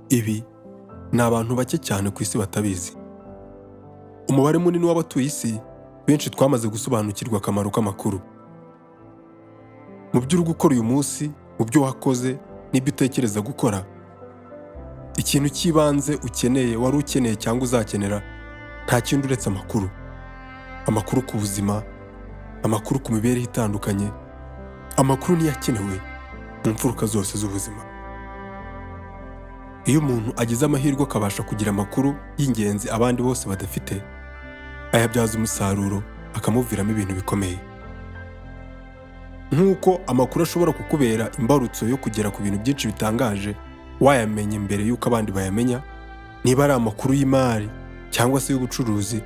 Ibi ni abantu bake cyane ku isi batabizi. Umubare munini w'abatuye isi, benshi twamaze gusobanukirwa akamaro k'amakuru. Mu byo uri gukora uyu munsi, mu byo wakoze n'ibyo utekereza gukora, ikintu cy'ibanze ukeneye, wari ukeneye cyangwa uzakenera, nta kindi uretse amakuru. Amakuru ku buzima, amakuru ku mibereho itandukanye, amakuru niyo akenewe mu mfuruka zose z'ubuzima. Iyo umuntu agize amahirwe akabasha kugira amakuru y'ingenzi abandi bose badafite, ayabyaza umusaruro akamuviramo ibintu bikomeye. Nk'uko amakuru ashobora kukubera imbarutso yo kugera ku bintu byinshi bitangaje wayamenye mbere y'uko abandi bayamenya, niba ari amakuru y'imari cyangwa se y'ubucuruzi,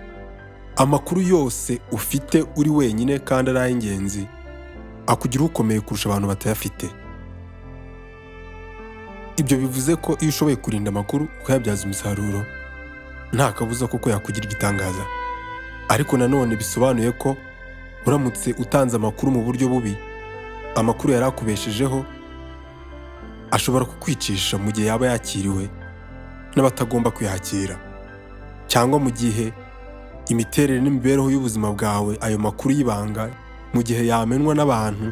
amakuru yose ufite uri wenyine kandi ari ay'ingenzi, akugira ukomeye kurusha abantu batayafite. Ibyo bivuze ko iyo ushoboye kurinda amakuru ukayabyaza umusaruro, nta kabuza kuko yakugira igitangaza. Ariko nanone bisobanuye ko uramutse utanze amakuru mu buryo bubi, amakuru yari akubeshejeho ashobora kukwicisha mu gihe yaba yakiriwe n'abatagomba kuyakira, cyangwa mu gihe imiterere n'imibereho y'ubuzima bwawe, ayo makuru y'ibanga, mu gihe yamenwa n'abantu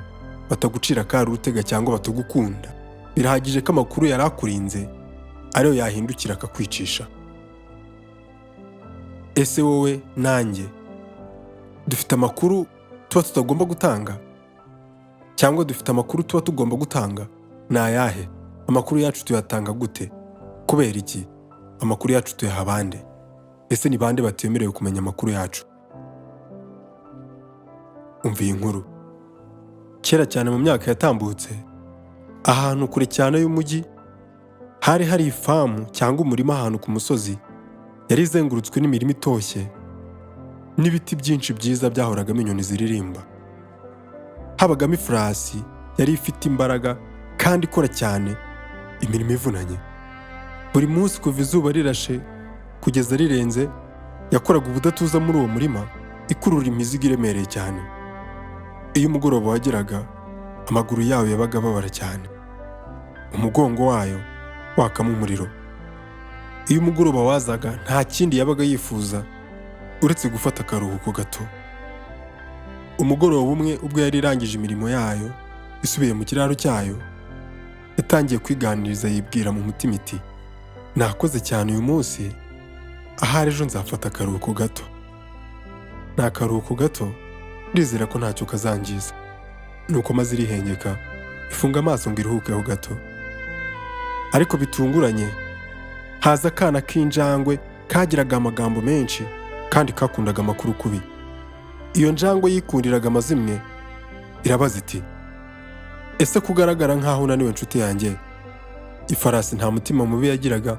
batagucira akari urutega cyangwa batagukunda, birahagije ko amakuru yari akurinze ariyo yahindukira akakwicisha. Ese wowe nanjye dufite amakuru tuba tutagomba gutanga, cyangwa dufite amakuru tuba tugomba gutanga? Ni ayahe amakuru yacu? Tuyatanga gute? Kubera iki? Amakuru yacu tuyaha abande? Ese ni bande batemerewe kumenya amakuru yacu? Umva iyi nkuru. Kera cyane mu myaka yatambutse, ahantu kure cyane y'umujyi, hari hari ifamu cyangwa umurima ahantu ku musozi. Yari izengurutswe n'imirima itoshye n'ibiti byinshi byiza byahoragamo inyoni ziririmba. Habagamo ifarasi yari ifite imbaraga kandi ikora cyane imirimo ivunanye. Buri munsi kuva izuba rirashe kugeza rirenze, yakoraga ubudatuza muri uwo murima, ikurura imizigo iremereye cyane. Iyo umugoroba wageraga, amaguru yayo yabaga ababara cyane, umugongo wayo wakamo umuriro. Iyo umugoroba wazaga, nta kindi yabaga yifuza uretse gufata akaruhuko gato. Umugoroba umwe, ubwo yari irangije imirimo yayo isubiye mu kiraro cyayo, yatangiye kwiganiriza, yibwira mu mutima iti: "Nakoze cyane uyu munsi, ahari ejo nzafata akaruhuko gato. Ni akaruhuko gato, ndizera ko ntacyo kazangiza." Nuko maze irihengeka, ifunga amaso ngo iruhukeho gato. Ariko bitunguranye haza akana k'injangwe kagiraga amagambo menshi kandi kakundaga amakuru kubi. Iyo njangwe yikundiraga amazimwe. Irabaza iti: "Ese kugaragara nk'aho unaniwe, nshuti yanjye?" Ifarasi nta mutima mubi yagiraga,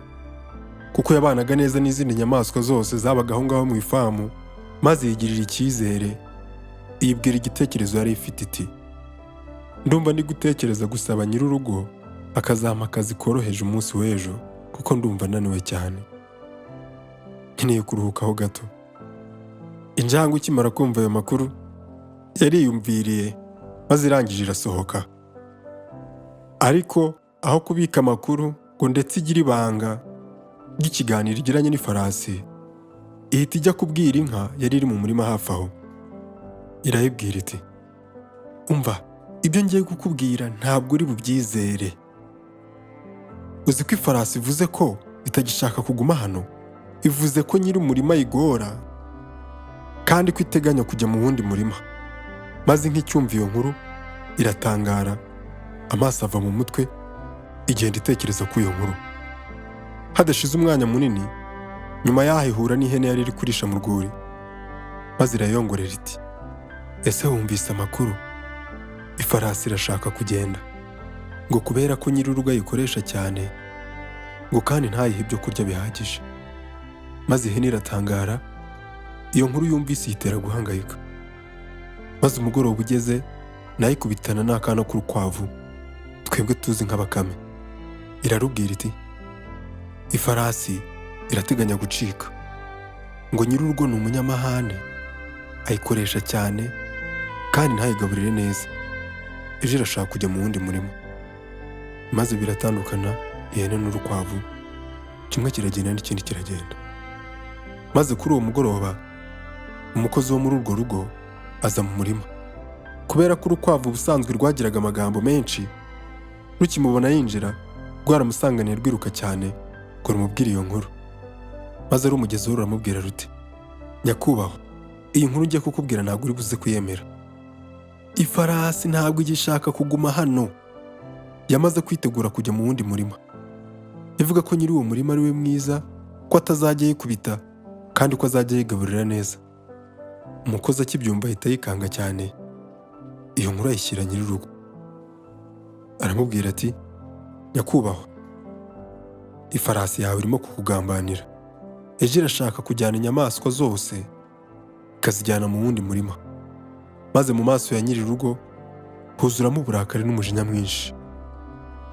kuko yabanaga neza n'izindi nyamaswa zose zabaga aho ngaho mu ifamu, maze yigirira icyizere, yibwira igitekerezo yari ifite iti: "Ndumva ndi gutekereza gusaba nyir'urugo akazampa akazi koroheje umunsi w'ejo, kuko ndumva naniwe cyane, nkeneye kuruhukaho gato." Injangwe ikimara kumva ayo makuru yariyumviriye, maze irangije irasohoka. Ariko aho kubika amakuru ngo ndetse igire ibanga ry'ikiganiro igiranye n'ifarasi, ihita ijya kubwira inka yari iri mu murima hafi aho. Irayibwira iti: "Umva, ibyo ngiye kukubwira ntabwo uri bubyizere. Uzi ko ifarasi ivuze ko itagishaka kuguma hano? Ivuze ko nyiri umurima ayigora kandi ko iteganya kujya mu wundi murima." Maze nk'icyumva iyo nkuru iratangara, amaso ava mu mutwe, igenda itekereza kuri iyo nkuru. Hadashize umwanya munini nyuma y'aho, ihura n'ihene yari iri kurisha mu rwuri, maze irayongorera iti: "Ese wumvise amakuru? Ifarasi irashaka kugenda, ngo kubera ko nyir'urugo ayikoresha cyane, ngo kandi ntayihe ibyo kurya bihagije." Maze ihene iratangara. Iyo nkuru yumvise iyitera guhangayika. Maze umugoroba ugeze, nayo ikubitana n'akana k'urukwavu twebwe tuzi nka bakame. Irarubwira iti: "Ifarasi irateganya gucika, ngo nyir'urugo ni umunyamahane, ayikoresha cyane kandi ntayigaburire neza. Ejo irashaka kujya mu wundi murima." Maze biratandukana, ihene n'urukwavu. Kimwe kiragenda n'ikindi kiragenda. Maze kuri uwo mugoroba, umukozi wo muri urwo rugo aza mu murima. Kubera ko urukwavu ubusanzwe rwagiraga amagambo menshi, rukimubona yinjira rwaramusanganiye rwiruka cyane ngo rumubwire iyo nkuru. Maze rumugezeho ruramubwira ruti: "Nyakubahwa, iyi nkuru ngiye kukubwira ntabwo uri buze kuyemera. Ifarasi ntabwo igishaka kuguma hano. Yamaze kwitegura kujya mu wundi murima. Ivuga ko nyiri uwo murima ari we mwiza, ko atazajya yikubita kandi ko azajya yigaburira neza." Umukozi akibyumva ahita yikanga cyane. Iyo nkuru ayishyira nyir'urugo. Aramubwira ati: "Nyakubahwa, ifarasi yawe irimo kukugambanira. Ejo irashaka kujyana inyamaswa zose ikazijyana mu wundi murima." Maze mu maso ya nyir'urugo huzuramo uburakari n'umujinya mwinshi.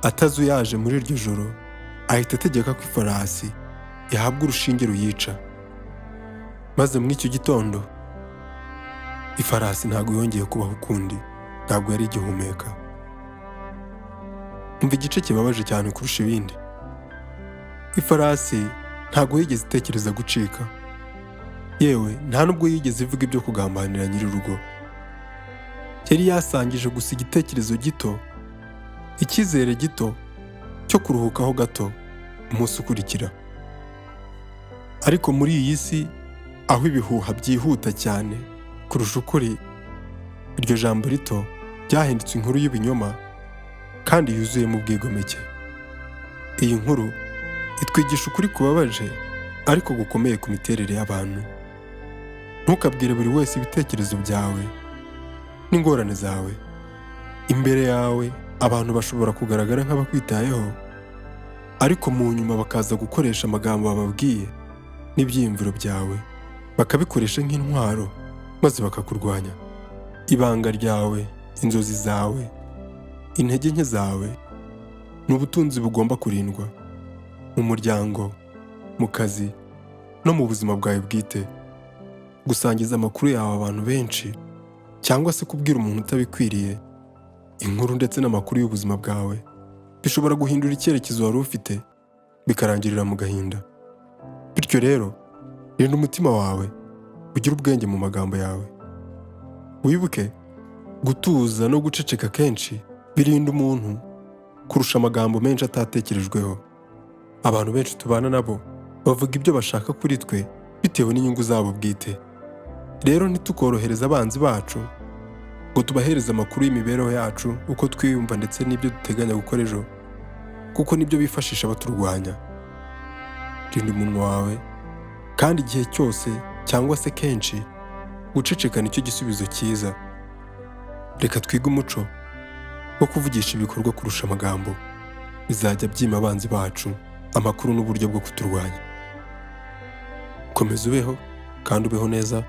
Atazuyaje, muri iryo joro ahita ategeka ko ifarasi ihabwa urushinge ruyica. Maze muri icyo gitondo ifarasi ntabwo yongeye kubaho ukundi, ntabwo yari igihumeka. Umva igice kibabaje cyane kurusha ibindi: ifarasi ntabwo yigeze itekereza gucika, yewe nta nubwo yigeze ivuga ibyo kugambanira nyir'urugo. Yari yasangije gusa igitekerezo gito, icyizere gito cyo kuruhukaho gato umunsi ukurikira. Ariko muri iyi si aho ibihuha byihuta cyane kurusha ukuri, iryo jambo rito ryahindutse inkuru y'ibinyoma kandi yuzuyemo ubwigomeke. Iyi nkuru itwigisha ukuri kubabaje ariko gukomeye ku miterere y'abantu. Ntukabwire buri wese ibitekerezo byawe n'ingorane zawe. Imbere yawe abantu bashobora kugaragara nk'abakwitayeho, ariko mu nyuma bakaza gukoresha amagambo bababwiye n'ibyiyumviro byawe, bakabikoresha nk'intwaro, maze bakakurwanya. Ibanga ryawe, inzozi zawe, intege nke zawe ni ubutunzi bugomba kurindwa mu muryango, mu kazi no mu buzima bwawe bwite. Gusangiza amakuru yawe abantu benshi cyangwa se kubwira umuntu utabikwiriye inkuru ndetse n'amakuru y'ubuzima bwawe bishobora guhindura icyerekezo wari ufite, bikarangirira mu gahinda. Bityo rero, rinda umutima wawe, ugire ubwenge mu magambo yawe. Wibuke, gutuza no guceceka kenshi birinda umuntu kurusha amagambo menshi atatekerejweho. Abantu benshi tubana nabo bavuga ibyo bashaka kuri twe bitewe n'inyungu zabo bwite. Rero ntitukorohereze abanzi bacu ngo tubahereze amakuru y'imibereho yacu, uko twiyumva ndetse n'ibyo duteganya gukora ejo, kuko nibyo bifashisha baturwanya. Rinda umunwa wawe, kandi igihe cyose cyangwa se kenshi guceceka nicyo gisubizo cyiza. Reka twige umuco wo kuvugisha ibikorwa kurusha amagambo. Bizajya byima abanzi bacu amakuru n'uburyo bwo kuturwanya. Komeza ubeho kandi ubeho neza,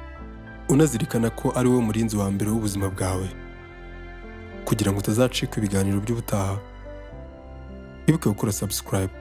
unazirikana ko ari wowe murinzi wa mbere w'ubuzima bwawe. Kugira ngo utazacika ibiganiro by'ubutaha, wibuke gukora subscribe.